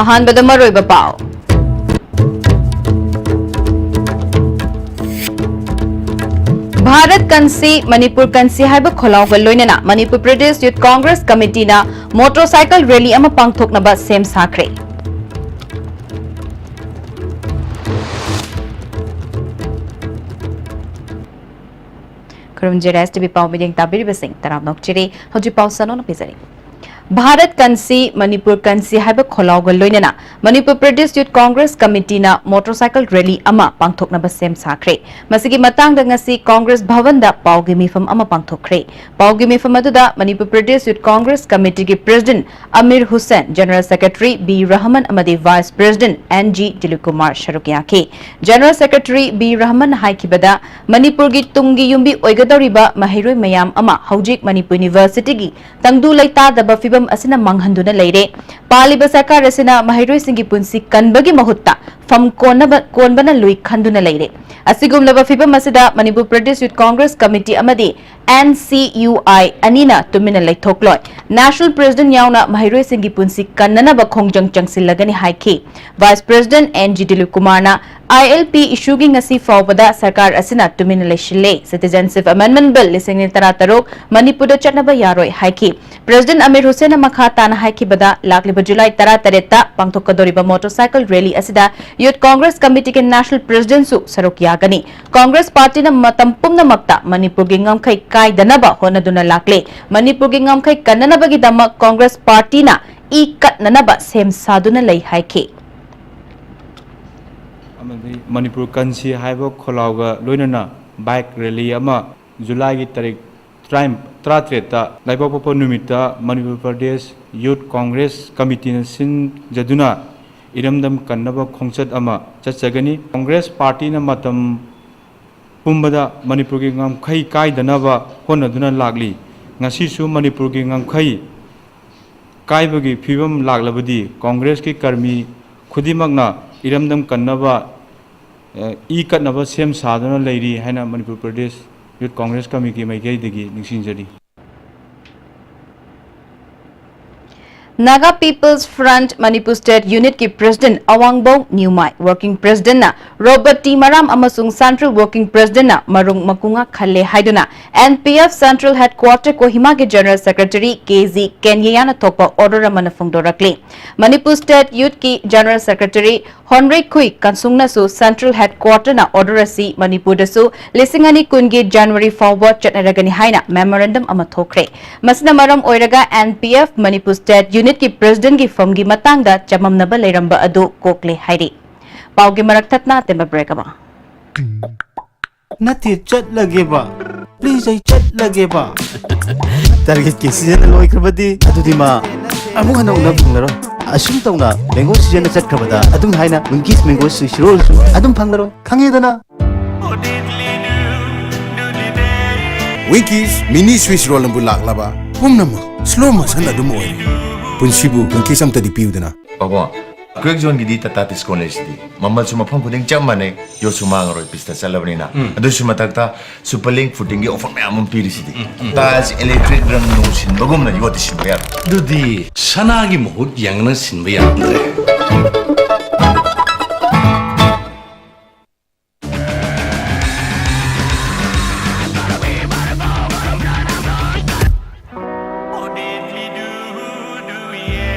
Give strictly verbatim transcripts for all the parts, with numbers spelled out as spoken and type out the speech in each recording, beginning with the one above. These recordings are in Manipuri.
ꯑꯍꯥꯟꯕꯗ ꯃꯔꯨꯑꯣꯏꯕ ꯄꯥꯎ꯫ ꯚꯥꯔꯠ ꯀꯟꯁꯤ, ꯃꯅꯤꯄꯨꯔ ꯀꯟꯁꯤ ꯍꯥꯏꯕ ꯈꯣꯜꯂꯥꯎꯒ ꯂꯣꯏꯅꯅ ꯃꯅꯤꯄꯨꯔ ꯄ꯭ꯔꯗꯦꯁ ꯌꯨꯊ ꯀꯣꯡꯒ꯭ꯔꯦꯁ ꯀꯃꯤꯇꯤꯅ ꯃꯣꯇꯣꯔꯁꯥꯏꯀꯜ ꯔꯦꯂꯤ ꯑꯃ ꯄꯥꯡꯊꯣꯛꯅꯕ ꯁꯦꯝ ꯁꯥꯈ꯭ꯔꯦ꯫ ꯈꯨꯔꯨꯝꯖꯔꯦ, S T V ꯄꯥꯎ ꯃꯤꯠꯌꯦꯡ ꯇꯥꯕꯤꯔꯤꯕꯁꯤꯡ ꯇꯔꯥꯝꯅ ꯑꯣꯛꯆꯔꯤ꯫ ꯍꯧꯖꯤꯛ ꯄꯥꯎ ꯁꯟꯗꯣꯛꯅ ꯄꯤꯖꯔꯤ꯫ ꯚꯥꯔꯠ ꯀꯟꯁꯤ, ꯃꯅꯤꯄꯨꯔ ꯀꯟꯁꯤ ꯍꯥꯏꯕ ꯈꯣꯜꯂꯥꯎꯒ ꯂꯣꯏꯅꯅ ꯃꯅꯤꯄꯨꯔ ꯄ꯭ꯔꯗꯦꯁ ꯌꯨꯊ ꯀꯣꯡꯒ꯭ꯔꯦꯁ ꯀꯃꯤꯇꯤꯅ ꯃꯣꯇꯣꯔꯁꯥꯏꯀꯜ ꯔꯦꯂꯤ ꯑꯃ ꯄꯥꯡꯊꯣꯛꯅꯕ ꯁꯦꯝ ꯁꯥꯈ꯭ꯔꯦ꯫ ꯃꯁꯤꯒꯤ ꯃꯇꯥꯡꯗ ꯉꯁꯤ ꯀꯣꯡꯒ꯭ꯔꯦꯁ ꯚꯕꯟꯗ ꯄꯥꯎꯒꯤ ꯃꯤꯐꯝ ꯑꯃ ꯄꯥꯡꯊꯣꯛꯈ꯭ꯔꯦ꯫ ꯄꯥꯎꯒꯤ ꯃꯤꯐꯝ ꯑꯗꯨꯗ ꯃꯅꯤꯄꯨꯔ ꯄ꯭ꯔꯗꯦꯁ ꯌꯨꯊ ꯀꯣꯡꯒ꯭ꯔꯦꯁ ꯀꯃꯤꯇꯤꯒꯤ president Amir Hussain, general secretary B Rahman ꯑꯃꯗꯤ vice president N G Dilip Kumar ꯁꯔꯨꯛ ꯌꯥꯈꯤ꯫ ꯖꯦꯅꯔꯦꯜ ꯁꯦꯀ꯭ꯔꯦꯇꯔꯤ ꯕꯤ ꯔꯍꯃꯟꯅ ꯍꯥꯏꯈꯤꯕꯗ, ꯃꯅꯤꯄꯨꯔꯒꯤ ꯇꯨꯡꯒꯤ ꯌꯨꯝꯕꯤ ꯑꯣꯏꯒꯗꯧꯔꯤꯕ ꯃꯍꯩꯔꯣꯏ ꯃꯌꯥꯝ ꯑꯃ ꯍꯧꯖꯤꯛ ꯃꯅꯤꯄꯨꯔ ꯌꯨꯅꯤꯚꯔꯁꯤꯇꯤꯒꯤ ꯇꯪꯗꯨ ꯂꯩꯇꯥꯗꯕ ꯐꯤꯕꯝ ꯑꯁꯤꯅ ꯃꯥꯡꯍꯟꯗꯨꯅ ꯂꯩꯔꯦ꯫ ꯄꯥꯜꯂꯤꯕ ꯁꯔꯀꯥꯔ ꯑꯁꯤꯅ ꯃꯍꯩꯔꯣꯏꯁꯤꯡꯒꯤ ꯄꯨꯟꯁꯤ ꯀꯟꯕꯒꯤ ꯃꯍꯨꯠꯇ ꯐꯝ ꯀꯣꯟꯅꯕ, ꯀꯣꯟꯕꯅ ꯂꯨꯏ ꯈꯟꯗꯨꯅ ꯂꯩꯔꯦ꯫ ꯑꯁꯤꯒꯨꯝꯂꯕ ꯐꯤꯕꯝ ꯑꯁꯤꯗ ꯃꯅꯤꯄꯨꯔ ꯄ꯭ꯔꯗꯦꯁ ꯌꯨꯊ ꯀꯣꯡꯒ꯭ꯔꯦꯁ ꯀꯃꯤꯇꯤ ꯑꯃꯗꯤ N C U I ꯑꯅꯤꯅ ꯇꯨꯃꯤꯟꯅ ꯂꯩꯊꯣꯛꯂꯣꯏ꯫ ꯅꯦꯁꯅꯦꯜ ꯄ꯭ꯔꯦꯁꯤꯗꯦꯟꯠ ꯌꯥꯎꯅ ꯃꯍꯩꯔꯣꯏꯁꯤꯡꯒꯤ ꯄꯨꯟꯁꯤ ꯀꯟꯅꯅꯕ ꯈꯣꯡꯖꯪ ꯆꯪꯁꯤꯜꯂꯒꯅꯤ ꯍꯥꯏꯈꯤ꯫ Vice president N G Dilip ꯀꯨꯃꯥꯔꯅ I L P ꯏꯁꯨꯒꯤ ꯉꯁꯤ ꯐꯥꯎꯕꯗ ꯁꯔꯀꯥꯔ ꯑꯁꯤꯅ ꯇꯨꯃꯤꯟꯅ ꯂꯩꯁꯤꯜꯂꯦ꯫ ꯁꯤꯇꯤꯖꯦꯟꯁꯤꯞ ꯑꯦꯃꯦꯟꯗꯃꯦꯟꯠ ꯕꯤꯜ ꯂꯤꯁꯤꯡ ꯑꯅꯤ ꯇꯔꯥꯇꯔꯨꯛ ꯃꯅꯤꯄꯨꯔꯗ ꯆꯠꯅꯕ ꯌꯥꯔꯣꯏ ꯍꯥꯏꯈꯤ꯫ ꯄ꯭ꯔꯦꯁꯤꯗꯦꯟꯠ ꯑꯃꯤꯔ ꯍꯨꯁꯦꯟꯅ ꯃꯈꯥ ꯇꯥꯅ ꯍꯥꯏꯈꯤꯕꯗ, ꯂꯥꯛꯂꯤꯕ ꯖꯨꯂꯥꯏ ꯇꯔꯥꯇꯔꯦꯠꯇ ꯄꯥꯡꯊꯣꯛꯀꯗꯧꯔꯤꯕ ꯃꯣꯇꯣꯔꯁꯥꯏꯀꯜ ꯔꯦꯂꯤ ꯑꯁꯤꯗ ꯌꯨꯊ ꯀꯣꯡꯒ꯭ꯔꯦꯁ ꯀꯃꯤꯇꯤꯒꯤ ꯅꯦꯁꯅꯦꯜ ꯄ꯭ꯔꯦꯁꯤꯗꯦꯟꯠꯁꯨ ꯁꯔꯨꯛ ꯌꯥꯒꯅꯤ꯫ ꯀꯣꯡꯒ꯭ꯔꯦꯁ ꯄꯥꯔꯇꯤꯅ ꯃꯇꯝ ꯄꯨꯝꯅꯃꯛꯇ ꯃꯅꯤꯄꯨꯔꯒꯤ ꯉꯝꯈꯩ ꯀꯥꯏꯗꯅꯕ ꯍꯣꯠꯅꯗꯨꯅ ꯂꯥꯛꯂꯦ꯫ ꯃꯅꯤꯄꯨꯔꯒꯤ ꯉꯝꯈꯩ ꯀꯟꯅꯅꯕꯒꯤꯗꯃꯛ ꯀꯣꯡꯒ꯭ꯔꯦꯁ ꯄꯥꯔꯇꯤꯅ ꯏ ꯀꯠꯅꯅꯕ ꯁꯦꯝ ꯁꯥꯗꯨꯅ ꯂꯩ ꯍꯥꯏꯈꯤ꯫ ꯑꯃꯗꯤ ꯃꯅꯤꯄꯨꯔ ꯀꯟꯁꯤ ꯍꯥꯏꯕ ꯈꯣꯜꯂꯥꯎꯒ ꯂꯣꯏꯅꯅ ꯕꯥꯏꯛ ꯔꯦꯂꯤ ꯑꯃ ꯖꯨꯂꯥꯏꯒꯤ ꯇꯥꯔꯤꯛ ꯇꯔꯥ-, ꯇꯔꯥꯇꯔꯦꯠꯇ ꯂꯩꯕꯥꯛꯄꯣꯛꯄ ꯅꯨꯃꯤꯠꯇ ꯃꯅꯤꯄꯨꯔ ꯄ꯭ꯔꯗꯦꯁ ꯌꯨꯊ ꯀꯣꯡꯒ꯭ꯔꯦꯁ ꯀꯃꯤꯇꯤꯅ ꯁꯤꯟꯖꯗꯨꯅ ꯏꯔꯝꯗꯝ ꯀꯟꯅꯕ ꯈꯣꯡꯆꯠ ꯑꯃ ꯆꯠꯆꯒꯅꯤ꯫ ꯀꯣꯡꯒ꯭ꯔꯦꯁ ꯄꯥꯔꯇꯤꯅ ꯃꯇꯝ ꯄꯨꯝꯕꯗ ꯃꯅꯤꯄꯨꯔꯒꯤ ꯉꯝꯈꯩ ꯀꯥꯏꯗꯅꯕ ꯍꯣꯠꯅꯗꯨꯅ ꯂꯥꯛꯂꯤ꯫ ꯉꯁꯤꯁꯨ ꯃꯅꯤꯄꯨꯔꯒꯤ ꯉꯝꯈꯩ ꯀꯥꯏꯕꯒꯤ ꯐꯤꯕꯝ ꯂꯥꯛꯂꯕꯗꯤ ꯀꯣꯡꯒ꯭ꯔꯦꯁꯀꯤ ꯀꯔꯃꯤ ꯈꯨꯗꯤꯡꯃꯛꯅ ꯏꯔꯝꯗꯝ ꯀꯟꯅꯕ, ꯑ, ꯏ ꯀꯠꯅꯕ ꯁꯦꯝ ꯁꯥꯗꯨꯅ ꯂꯩꯔꯤ ꯍꯥꯏꯅ ꯃꯅꯤꯄꯨꯔ ꯄ꯭ꯔꯗꯦꯁ ꯌꯨꯊ ꯀꯣꯡꯒ꯭ꯔꯦꯁ ꯀꯃꯤꯇꯤ ꯃꯥꯏꯀꯩꯗꯒꯤ ꯅꯤꯡꯁꯤꯡꯖꯔꯤ꯫ Naga People's Front Manipur State Unit ꯀꯤ President ꯑꯋꯥꯡꯕꯧ ꯅ꯭ꯌꯨꯃꯥꯏ, Working President ꯅ ꯔꯣꯕꯔꯠ ꯇꯤ ꯃꯔꯥꯝ ꯑꯃꯁꯨꯡ Central Working President ꯅ ꯃꯔꯨꯡ ꯃꯀꯨꯉ ꯈꯜꯂꯦ ꯍꯥꯏꯗꯨꯅ N P F Central Headquarter ꯀꯣꯍꯤꯃꯥꯒꯤ General Secretary K G ꯀꯦꯟꯌꯥꯅ ꯊꯣꯛꯄ order ꯑꯃꯅ ꯐꯣꯡꯗꯣꯔꯛꯂꯤ꯫ ꯃꯅꯤꯄꯨꯔ State Youth ꯀꯤ General Secretary ꯍꯣꯟꯔꯩꯈꯨꯏ ꯀꯟꯁꯨꯡꯅꯁꯨ Central Headquarter ꯅ order ꯑꯁꯤ ꯃꯅꯤꯄꯨꯔꯗꯁꯨ ꯂꯤꯁꯤꯡ ꯑꯅꯤ ꯀꯨꯟꯒꯤ January ꯐꯥꯎꯕ ꯆꯠꯅꯔꯒꯅꯤ ꯍꯥꯏꯅ memorandum ꯑꯃ ꯊꯣꯛꯈ꯭ꯔꯦ꯫ ꯃꯁꯤꯅ ꯃꯔꯝ ꯑꯣꯏꯔꯒ N P F Manipur State Unit ꯀꯤ President ꯀꯤ ꯐꯝꯒꯤ ꯃꯇꯥꯡꯗ ꯆꯃꯝꯅꯕ ꯂꯩꯔꯝꯕ ꯑꯗꯨ ꯀꯣꯛꯂꯦ ꯍꯥꯏꯔꯤ꯫ ꯄꯥꯎꯒꯤ ꯃꯔꯛ ꯊꯠꯅ ꯑꯇꯦꯟꯕ break ꯑꯃ꯫ ꯅꯠꯇꯦ, ꯆꯠꯂꯒꯦꯕ꯫ Please, ꯑꯩ ꯆꯠꯂꯒꯦꯕ꯫ Target ꯀꯤ season ꯂꯣꯏꯈ꯭ꯔꯕꯗꯤ ꯑꯗꯨꯗꯤ ꯃꯥ ꯑꯃꯨꯛ ꯍꯟꯅ ꯎꯅꯕ ꯐꯪꯂꯔꯣꯏ꯫ ꯑꯁꯨꯝ ꯇꯧꯅ mango season ꯆꯠꯈ꯭ꯔꯕꯗ ꯑꯗꯨꯝ ꯍꯥꯏꯅ Winkies mango Swiss roll ꯁꯨ ꯑꯗꯨꯝ ꯐꯪꯂꯔꯣꯏ꯫ ꯈꯪꯉꯦꯗꯅ? Winkies mini Swiss roll ꯅꯕꯨ ꯂꯥꯛꯂꯕ ꯄꯨꯝꯅꯃꯛ slow motion ꯑꯗꯨꯝ ꯑꯣꯏꯔꯦ꯫ ꯄꯨꯟꯁꯤꯕꯨ Winkies ꯑꯝꯇꯗꯤ ꯄꯤꯌꯨꯗꯅ꯫ ꯄꯥꯕꯨꯡ, Quakezone ꯒꯤꯗꯤ Tata Tiscon ꯂꯩꯁꯤꯗꯤ꯫ ꯃꯃꯜꯁꯨ ꯃꯐꯝ ꯈꯨꯗꯤꯡ ꯆꯞ ꯃꯥꯟꯅꯩ, ꯌꯣꯠꯁꯨ ꯃꯥꯡꯉꯔꯣꯏ, ꯄꯤꯁꯇ ꯆꯠꯂꯕꯅꯤꯅ꯫ ꯎꯝ꯫ ꯑꯗꯨꯁꯨ ꯃꯊꯛꯇ Superlink footing ꯒꯤ offer ꯃꯌꯥꯝ ꯑꯃ ꯄꯤꯔꯤꯁꯤꯗꯤ꯫ ꯎꯝ, ꯎꯝ꯫ Tiles, electric ꯔꯪ ꯅꯨꯡ ꯁꯤꯟꯕꯒꯨꯝꯅ ꯌꯣꯠꯇꯤ ꯁꯤꯟꯕ ꯌꯥꯔꯣꯏ꯫ ꯑꯗꯨꯗꯤ ꯁꯅꯥꯒꯤ ꯃꯍꯨꯠ ꯌꯦꯡꯉꯅ ꯁꯤꯟꯕ ꯌꯥꯔꯝꯗ꯭ꯔꯦ꯫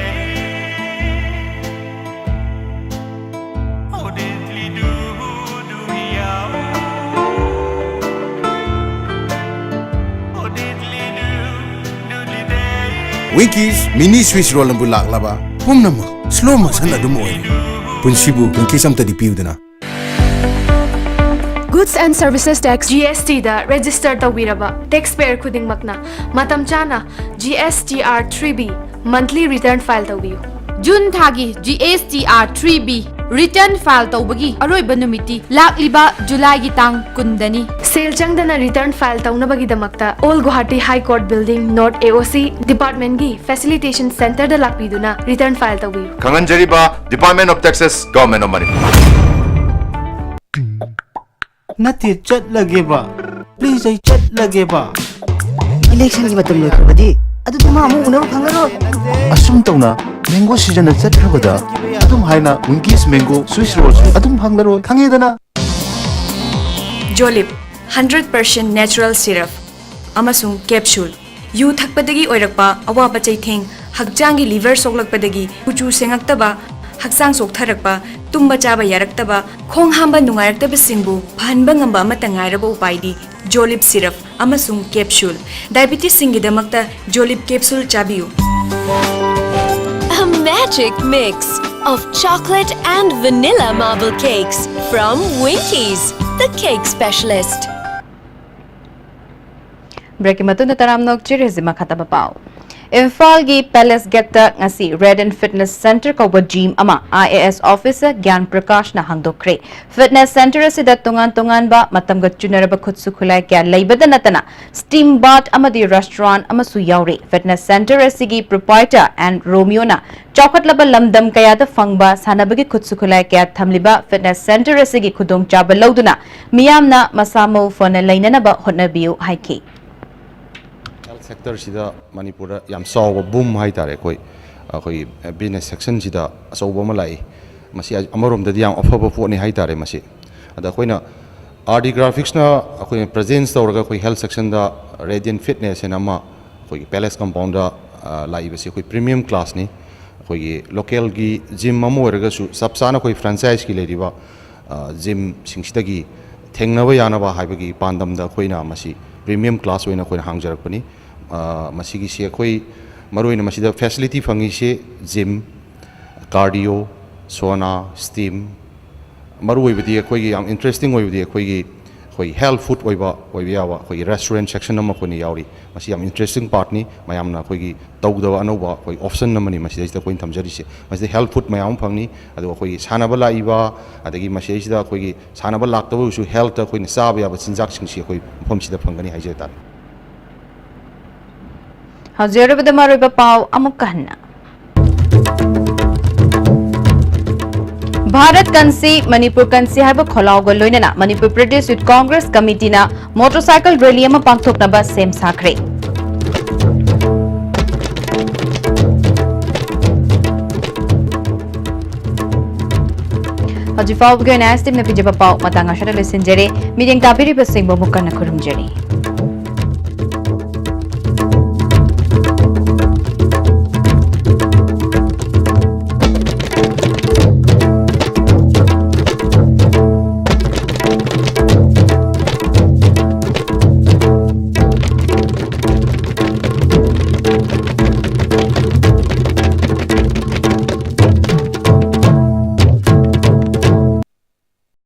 Winkies mini Swiss roll ꯅꯕꯨ ꯂꯥꯛꯂꯕ ꯄꯨꯝꯅꯃꯛ slow motion ꯑꯗꯨꯝ ꯑꯣꯏꯔꯦ꯫ ꯄꯨꯟꯁꯤꯕꯨ Winkies ꯑꯝꯇꯗꯤ ꯄꯤꯌꯨꯗꯅ꯫ Goods and Services Tax, G S T the register ꯇꯧꯕꯤꯔꯕ taxpayer ꯈꯨꯗꯤꯡꯃꯛꯅ ꯃꯇꯝ ꯆꯥꯅ G S T R three B monthly return file ꯇꯧꯕꯤꯌꯨ꯫ ꯖꯨꯟ ꯊꯥꯒꯤ G S T R three B return file ꯇꯧꯕꯒꯤ ꯑꯔꯣꯏꯕ ꯅꯨꯃꯤꯠꯇꯤ ꯂꯥꯛꯂꯤꯕ ꯖꯨꯂꯥꯏꯒꯤ ꯇꯥꯡ ꯀꯨꯟꯗꯅꯤ꯫ ꯁꯦꯜ ꯆꯪꯗꯅ return file ꯇꯧꯅꯕꯒꯤꯗꯃꯛꯇ Old Guwahati High Court Building, North A O C Department ꯀꯤ Facilitation Center ꯗ ꯂꯥꯛꯄꯤꯗꯨꯅ return file ꯇꯧꯕꯤꯌꯨ꯫ ꯈꯪꯍꯟꯖꯔꯤꯕ Department of Taxes, Government of Manipur꯫ ꯅꯠꯇꯦ, ꯆꯠꯂꯒꯦꯕ꯫ Please, ꯑꯩ ꯆꯠꯂꯒꯦꯕ꯫ Election ꯒꯤ ꯃꯇꯝ ꯂꯣꯏꯈ꯭ꯔꯕꯗꯤ ꯑꯗꯨꯗꯤ ꯃꯥ ꯑꯃꯨꯛ ꯎꯅꯕ ꯐꯪꯉꯔꯣꯏ꯫ ꯑꯁꯨꯝ ꯇꯧꯅ ꯃꯦꯡꯒꯣ ꯁꯤꯖꯟꯅ ꯆꯠꯈ꯭ꯔꯕꯗ ꯑꯗꯨꯝ ꯍꯥꯏꯅ ꯋꯤꯡꯀꯤꯁ ꯃꯦꯡꯒꯣ ꯁ꯭ꯋꯤꯁ ꯔꯣꯜꯁꯨ ꯑꯗꯨꯝ ꯐꯪꯂꯔꯣꯏ, ꯈꯪꯉꯦꯗꯅ? ꯖꯣꯂꯤꯞ ꯍꯟꯗ꯭ꯔꯦꯠ ꯄꯥꯔꯁꯦꯟ ꯅꯦꯆꯔꯦꯜ ꯁꯤꯔꯞ ꯑꯃꯁꯨꯡ ꯀꯦꯞꯁꯨꯜ꯫ ꯌꯨ ꯊꯛꯄꯗꯒꯤ ꯑꯣꯏꯔꯛꯄ ꯑꯋꯥꯕ ꯆꯩꯊꯦꯡ, ꯍꯛꯆꯥꯡꯒꯤ ꯂꯤꯚꯔ ꯁꯣꯛꯂꯛꯄꯗꯒꯤ ꯀꯨꯆꯨ ꯁꯦꯡꯉꯛꯇꯕ, ꯍꯛꯆꯥꯡ ꯆꯣꯛꯊꯔꯛꯄ, ꯇꯨꯝꯕ ꯆꯥꯕ ꯌꯥꯔꯛꯇꯕ, ꯈꯣꯡ ꯍꯥꯝꯕ ꯅꯨꯡꯉꯥꯏꯔꯛꯇꯕꯁꯤꯡꯕꯨ ꯐꯍꯟꯕ ꯉꯝꯕ ꯑꯃꯠꯇ ꯉꯥꯏꯔꯕ ꯎꯄꯥꯏꯗꯤ ꯖꯣꯂꯤꯞ ꯁꯤꯔꯞ ꯑꯃꯁꯨꯡ ꯀꯦꯞꯁꯨꯜ꯫ ꯗꯥꯏꯕꯤꯇꯤꯁꯁꯤꯡꯒꯤꯗꯃꯛꯇ ꯖꯣꯂꯤꯞ ꯀꯦꯞꯁꯨꯜ ꯆꯥꯕꯤꯌꯨ꯫ A magic mix of chocolate and vanilla marble cakes from Winkies, the cake specialist. ꯕ꯭ꯔꯦꯛꯀꯤ ꯃꯇꯨꯡꯗ ꯇꯔꯥꯝꯅ ꯑꯣꯛꯆꯔꯤ꯫ ꯍꯧꯖꯤꯛ ꯃꯈꯥ ꯇꯥꯕ ꯄꯥꯎ꯫ ꯏꯝꯐꯥꯜꯒꯤ ꯄꯦꯂꯦꯁ ꯒꯦꯠꯇ ꯉꯁꯤ ꯔꯦꯗꯤꯌꯟ ꯐꯤꯠꯅꯦꯁ ꯁꯦꯟꯇꯔ ꯀꯧꯕ ꯖꯤꯝ ꯑꯃ ꯑꯥꯏ ꯑꯦ ꯑꯦꯁ ꯑꯣꯐꯤꯁꯔ ꯒ꯭ꯌꯥꯟ ꯄ꯭ꯔꯀꯥꯁꯅ ꯍꯥꯡꯗꯣꯛꯈ꯭ꯔꯦ꯫ ꯐꯤꯠꯅꯦꯁ ꯁꯦꯟꯇꯔ ꯑꯁꯤꯗ ꯇꯣꯉꯥꯟ ꯇꯣꯉꯥꯟꯕ ꯃꯇꯝꯒ ꯆꯨꯅꯔꯕ ꯈꯨꯠꯁꯨ ꯈꯨꯠꯂꯥꯏ ꯀꯌꯥ ꯂꯩꯕꯗ ꯅꯠꯇꯅ ꯁ꯭ꯇꯤꯝ ꯕꯥꯊ ꯑꯃꯗꯤ ꯔꯦꯁꯇꯨꯔꯥꯟ ꯑꯃꯁꯨ ꯌꯥꯎꯔꯤ꯫ ꯐꯤꯠꯅꯦꯁ ꯁꯦꯟꯇꯔ ꯑꯁꯤꯒꯤ ꯄ꯭ꯔꯣꯄꯥꯏꯇꯔ ꯑꯦꯟ ꯔꯣꯃꯤꯌꯣꯅ ꯆꯥꯎꯈꯠꯂꯕ ꯂꯝꯗꯝ ꯀꯌꯥꯗ ꯐꯪꯕ ꯁꯥꯟꯅꯕꯒꯤ ꯈꯨꯠꯁꯨ ꯈꯨꯠꯂꯥꯏ ꯀꯌꯥ ꯊꯝꯂꯤꯕ ꯐꯤꯠꯅꯦꯁ ꯁꯦꯟꯇꯔ ꯑꯁꯤꯒꯤ ꯈꯨꯗꯣꯡꯆꯥꯕ ꯂꯧꯗꯨꯅ ꯃꯤꯌꯥꯝꯅ ꯃꯁꯥ ꯃꯎ ꯐꯅ ꯂꯩꯅꯅꯕ ꯍꯣꯠꯅꯕꯤꯌꯨ ꯍꯥꯏꯈꯤ꯫ ꯍꯦꯜꯊ ꯁꯦꯛꯇꯔꯁꯤꯗ ꯃꯅꯤꯄꯨꯔꯗ ꯌꯥꯝ ꯆꯥꯎꯕ ꯕꯨꯝ ꯍꯥꯏꯇꯥꯔꯦ꯫ ꯑꯩꯈꯣꯏ ꯑꯩꯈꯣꯏꯒꯤ ꯕꯤꯖꯤꯅꯦꯁ ꯁꯦꯛꯁꯟꯁꯤꯗ ꯑꯆꯧꯕ ꯑꯃ ꯂꯥꯛꯏ꯫ ꯃꯁꯤ ꯑꯃꯔꯣꯝꯗꯗꯤ ꯌꯥꯝ ꯑꯐꯕ ꯄꯣꯠꯅꯤ ꯍꯥꯏꯇꯥꯔꯦ꯫ ꯃꯁꯤ ꯑꯗ ꯑꯩꯈꯣꯏꯅ ꯑꯥꯔ ꯗꯤ ꯒ꯭ꯔꯥꯐꯤꯛꯁꯅ ꯑꯩꯈꯣꯏꯅ ꯄ꯭ꯔꯖꯦꯟꯁ ꯇꯧꯔꯒ ꯑꯩꯈꯣꯏ ꯍꯦꯜꯊ ꯁꯦꯛꯁꯟꯗ ꯔꯦꯗꯤꯌꯟ ꯐꯤꯠꯅꯦꯁ ꯍꯥꯏꯅ ꯑꯃ ꯑꯩꯈꯣꯏꯒꯤ ꯄꯦꯂꯦꯁ ꯀꯝꯄꯥꯎꯟꯗ ꯂꯥꯛꯏꯕꯁꯤ ꯑꯩꯈꯣꯏ ꯄ꯭ꯔꯤꯃꯤꯌꯝ ꯀ꯭ꯂꯥꯁꯅꯤ꯫ ꯑꯩꯈꯣꯏꯒꯤ ꯂꯣꯀꯦꯜꯒꯤ ꯖꯤꯝ ꯑꯃ ꯑꯣꯏꯔꯒꯁꯨ ꯆꯞ ꯆꯥꯅ ꯑꯩꯈꯣꯏ ꯐ꯭ꯔꯦꯟꯆꯥꯏꯁꯀꯤ ꯂꯩꯔꯤꯕ ꯖꯤꯝꯁꯤꯡꯁꯤꯗꯒꯤ ꯊꯦꯡꯅꯕ ꯌꯥꯅꯕ ꯍꯥꯏꯕꯒꯤ ꯄꯥꯟꯗꯝꯗ ꯑꯩꯈꯣꯏꯅ ꯃꯁꯤ ꯄ꯭ꯔꯤꯃꯤꯌꯝ ꯀ꯭ꯂꯥꯁ ꯑꯣꯏꯅ ꯑꯩꯈꯣꯏꯅ ꯍꯥꯡꯖꯔꯛꯄꯅꯤ꯫ ꯃꯁꯤꯒꯤꯁꯤ ꯑꯩꯈꯣꯏ ꯃꯔꯨꯑꯣꯏꯅ ꯃꯁꯤꯗ ꯐꯦꯁꯤꯂꯤꯇꯤ ꯐꯪꯉꯤꯁꯤ ꯖꯤꯝ, ꯀꯥꯔꯗꯤꯑꯣ, ꯁꯣꯅꯥ, ꯁ꯭ꯇꯤꯝ, ꯃꯔꯨꯑꯣꯏꯕꯗꯤ ꯑꯩꯈꯣꯏꯒꯤ ꯌꯥꯝ ꯏꯟꯇꯔꯦꯁꯇꯤꯡ ꯑꯣꯏꯕꯗꯤ ꯑꯩꯈꯣꯏꯒꯤ ꯑꯩꯈꯣꯏ ꯍꯦꯜꯊ ꯐꯨꯗ ꯑꯣꯏꯕ ꯑꯣꯏꯕ ꯌꯥꯕ ꯑꯩꯈꯣꯏꯒꯤ ꯔꯦꯁꯇꯨꯔꯦꯟ ꯁꯦꯛꯁꯟ ꯑꯃ ꯑꯩꯈꯣꯏꯅ ꯌꯥꯎꯔꯤ꯫ ꯃꯁꯤ ꯌꯥꯝ ꯏꯟꯇꯔꯦꯁꯇꯤꯡ ꯄꯥꯔꯠꯅꯤ꯫ ꯃꯌꯥꯝꯅ ꯑꯩꯈꯣꯏꯒꯤ ꯇꯧꯗꯕ ꯑꯅꯧꯕ ꯑꯩꯈꯣꯏ ꯑꯣꯞꯁꯟ ꯑꯃꯅꯤ ꯃꯁꯤꯗꯩꯁꯤꯗ ꯑꯩꯈꯣꯏꯅ ꯊꯝꯖꯔꯤꯁꯦ꯫ ꯃꯁꯤꯗ ꯍꯦꯜꯊ ꯐꯨꯗ ꯃꯌꯥꯝ ꯑꯃ ꯐꯪꯅꯤ꯫ ꯑꯗꯨꯒ ꯑꯩꯈꯣꯏꯒꯤ ꯁꯥꯟꯅꯕ ꯂꯥꯛꯏꯕ, ꯑꯗꯒꯤ ꯃꯁꯤꯗꯩꯁꯤꯗ ꯑꯩꯈꯣꯏꯒꯤ ꯁꯥꯟꯅꯕ ꯂꯥꯛꯇꯕ ꯑꯣꯏꯔꯁꯨ ꯍꯦꯜꯊꯇ ꯑꯩꯈꯣꯏꯅ ꯆꯥꯕ ꯌꯥꯕ ꯆꯤꯟꯖꯥꯛꯁꯤꯡꯁꯤ ꯑꯩꯈꯣꯏ ꯃꯐꯝꯁꯤꯗ ꯐꯪꯒꯅꯤ ꯍꯥꯏꯖ ꯇꯥꯔꯦ꯫ ꯍꯧꯖꯤꯛ ꯑꯔꯣꯏꯕꯗ ꯃꯔꯨꯑꯣꯏꯕ ꯄꯥꯎ ꯑꯃꯨꯛꯀ ꯍꯟꯅ꯫ ꯚꯥꯔꯠ ꯀꯟꯁꯤ, ꯃꯅꯤꯄꯨꯔ ꯀꯟꯁꯤ ꯍꯥꯏꯕ ꯈꯣꯜꯂꯥꯎꯒ ꯂꯣꯏꯅꯅ ꯃꯅꯤꯄꯨꯔ ꯄ꯭ꯔꯗꯦꯁ ꯌꯨꯠ ꯀꯣꯡꯒ꯭ꯔꯦꯁ ꯀꯃꯤꯇꯤꯅ ꯃꯣꯇꯣꯔꯁꯥꯏꯀꯜ ꯔꯦꯂꯤ ꯑꯃ ꯄꯥꯡꯊꯣꯛꯅꯕ ꯁꯦꯝ ꯁꯥꯈ꯭ꯔꯦ꯫ ꯍꯧꯖꯤꯛ ꯐꯥꯎꯕꯒꯤ ꯑꯣꯏꯅ ꯑꯦꯁ ꯇꯤꯚꯤꯅ ꯄꯤꯖꯕ ꯄꯥꯎ ꯃꯇꯥꯡ ꯑꯁꯤꯗ ꯂꯣꯏꯁꯤꯟꯖꯔꯦ꯫ ꯃꯤꯠꯌꯦꯡ ꯇꯥꯕꯤꯔꯤꯕꯁꯤꯡꯕꯨ ꯑꯃꯨꯛ ꯍꯟꯅ ꯈꯨꯔꯨꯝꯖꯔꯤ꯫